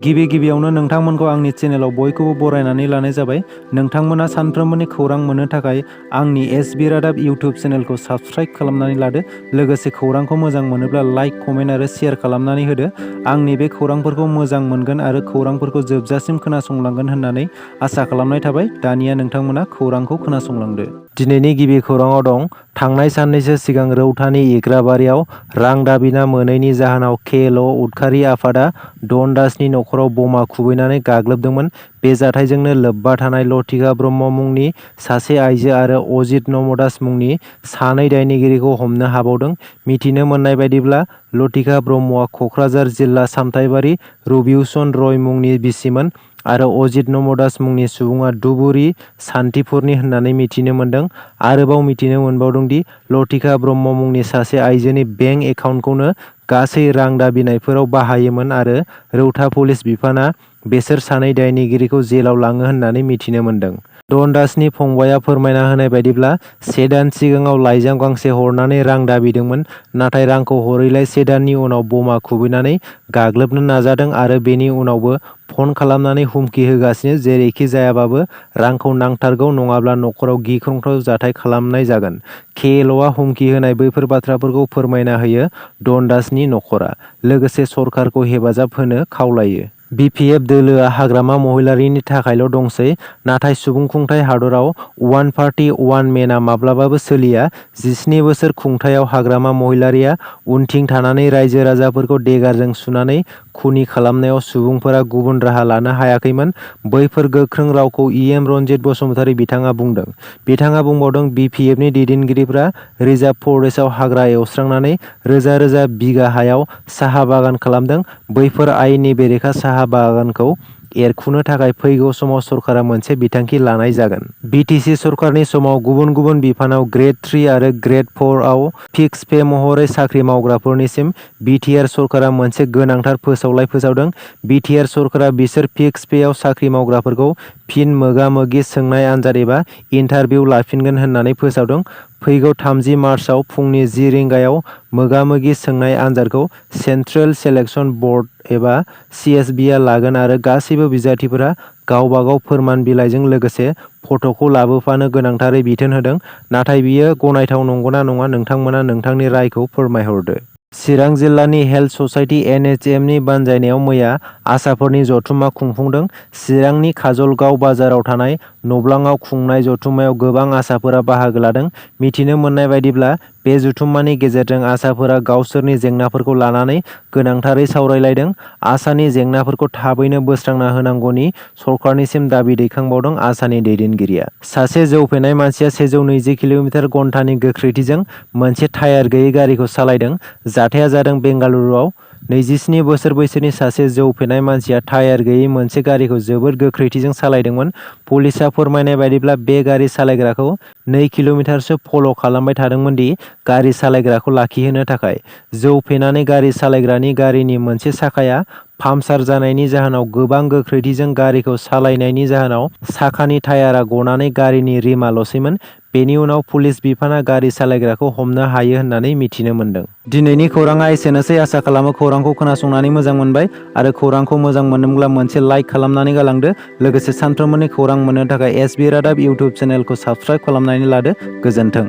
गिबियावनो नोंथांमोनखौ आंनि चेनेलाव बयखौबो बरायनानै लानाय जाबाय। नोंथांमोना सानफ्रोमबोनि खौरां मोननो थाखाय आंनि एसबी रादाब इउटिउब चेनेलखौ साबस्क्राइब खालामनानै लादो। लोगोसे खौरांखौ मोजां मोनोब्ला लाइक, कमेन्ट आरो शेयार खालामनानै होदो। आंनि बे खौरांफोरखौ मोजां मोनगोन आरो खौरांफोरखौ जोबजासिम खोनासंलांगोन होननानै आसा खालामनाय थाबाय। दानिया नोंथांमोना खौरांखौ खोनासंलांदो। दिनैनि गिबि खौराङाव दं। थांनाय साननैसो सिगां रौतानि इग्राबारियाव रां दाबिना मोनैनि जाहोनाव केएल उदखारि आफादा दनदासनि नखराव बमा खुबैनानै गाग्लोबदोंमोन। बे जाथायजोंनो लोब्बा थानाय लथिका ब्रह्म मुंनि सासे आइजो आरो अजित नमदास मुंनि सानै दायनिगिरिखौ हमनो हाबावदों। मिथिनो मोननाय बायदिब्ला लथिका ब्रह्मआ कक्राझार जिल्ला सामथाइबारि रबिउसन रय मुंनि बिसिमोन आरो अजित नमदास मुंनि सुबुङा धुबुरी सान्थिफुरनि होननानै मिथिनो मोन्दों। आरोबाव मिथिनो मोनबावदों दि लथिका ब्रह्म मुंनि सासे आइजोनि बेंक एकाउन्टखौनो गासै रां दाबिनायफोराव बाहायोमोन आरो रौता पुलिस बिफाना बेसोर सानै दायनिगिरिखौ जेलाव लाङो होननानै मिथिनो मोन्दों। दनदासनि फंबायआ फोरमायना होनाय बायदिब्ला 1 दान सिगाङाव लाइजाम गांसे हरनानै रां दाबिदोंमोन। नाथाय रांखौ हरैलाय 1 दाननि उनाव बमा खुबैनानै गाग्लोबनो नाजादों आरो बेनि उनावबो फन खालामनानै हुमखि होगासिनो जेरैखि जायाबाबो रांखौ नांथारगौ नङाब्ला नखराव गिख्रंथाव जाथाय खालामनाय जागोन। केएलआ हुमखि होनाय बैफोर बाथ्राफोरखौ फोरमायना होयो दनदासनि नखरा। लोगोसे सरकारखौ हेफाजाब होनो खावलायो। बिपिएफ दोलोआ हाग्रामा महिलारिनि थाखायल' दंसै। नाथाय सुबुं खुंथाय हादराव वान पार्टी वान मेनआ माब्लाबाबो सोलिया। 17 बोसोर खुंथायाव हाग्रामा महिलारिया उनथिं थानानै रायजो राजाफोरखौ देगारजों सुनानै खुनि खालामनायाव सुबुंफोरा गुबुन राहा लानो हायाखैमोन। बैफोर गोख्रों रावखौ इएम रनजित बसुमतारी बिथाङा बुंदों। बिथाङा बुंबावदों बिपिएफनि दैदेनगिरिफ्रा रिजार्भ फरेस्टआव हाग्रा एवस्रांनानै रोजा रोजा बिगा हायाव साहा बागान खालामदों। बैफोर आयेननि बेरेखा साहा बागानखौ एरखुनो थाखाय फैगौ समाव सरकारा मोनसे बिथांखि लानाय जागोन। बिटिसि सरकारनि समाव गुबुन गुबुन बिफानाव Grade-3 आरो Grade-4 आव फिक्स पे महरै साख्रि मावग्राफोरनिसिम BTR सरकारा मोनसे गोनांथार फोसावलाइ फोसावदों। BTR सरकारा बिसोर फिक्स पेआव साख्रि मावग्राफोरखौ फिन मोगा-मोगि सोंनाय आनजाद एबा इन्टारभिउ लाफिनगोन होननानै फोसावदों। फैगौ 30 मार्चआव फुंनि 10 रिंगायाव मोगा-मोगि सोंनाय आनजादखौ सेन्ट्रेल सेलेक्सन बर्ड एबा CSBआ लागोन आरो गासैबो बिजाथिफोरा गावबा गाव फोरमान बिलाइजों लोगोसे फट'खौ लाबोफानो गोनांथारै बिथोन होदों। नाथाय बियो गनायथाव नंगौना नङा नोंथांमोना नोंथांनि रायखौ फोरमायहरदो। चिरां जिल्लानि हेल्थ ससाइटि NHMनि बानजायनायाव मैया आसाफोरनि जथुम्मा खुंफुंदों। चिरांनि काजलगाव बाजाराव थानाय नब्लाङाव खुंनाय जथुम्मायाव गोबां आसाफोरा बाहागो लादों। मिथिनो मोननाय बायदिब्ला बे जथुम्मानि गेजेरजों आसाफोरा गावसोरनि जेंनाफोरखौ लानानै गोनांथारै सावरायलायदों। आसानि जेंनाफोरखौ थाबैनो बोस्रांना होनांगौनि सरकारनिसिम दाबि दैखांबावदों आसानि दैदेनगिरिया। सासे जौ फेनाय मानसिया 120 किल'मिटार घन्टानि गोख्रैथिजों मोनसे टायार गैयै गारिखौ सालायदों। जाथाया जादों बेंगालुरुआव। 27 बोसोर बैसोनि सासे जौ फेनाय मानसिया टायार गैयै मोनसे गारिखौ जोबोद गोख्रैथिजों सालायदोंमोन। पुलिसआ फोरमायनाय बायदिब्ला बे गारि सालायग्राखौ 2 किल'मिटारसो फल' खालामबाय थादोंमोन दि गारि सालायग्राखौ लाखिहोनो थाखाय। जौ फेनानै गारि सालायग्रानि गारिनि मोनसे साखाया पाम्पचार जानायनि जाहोनाव गोबां गोख्रैथिजों गारिखौ सालायनायनि जाहोनाव साखानि टायारा गनानै गारिनि रिमआ लसैमोन। बेनि उनाव पुलिस बिफाना गारि सालायग्राखौ हमनो हायो होननानै मिथिनो मोन्दों। दिनैनि खौराङा एसेनोसै। आसा खालामो खौरांखौ खोनासंनानै मोजां मोनबाय आरो खौरांखौ मोजां मोनदोंब्ला मोनसे लाइक खालामनानै गालांदो। लोगोसे सानफ्रोमबोनि खौरां मोननो थाखाय एसबी रादाब इउटिउब चेनेलखौ साबस्क्राइब खालामनानै लादो। गोजोन्थों।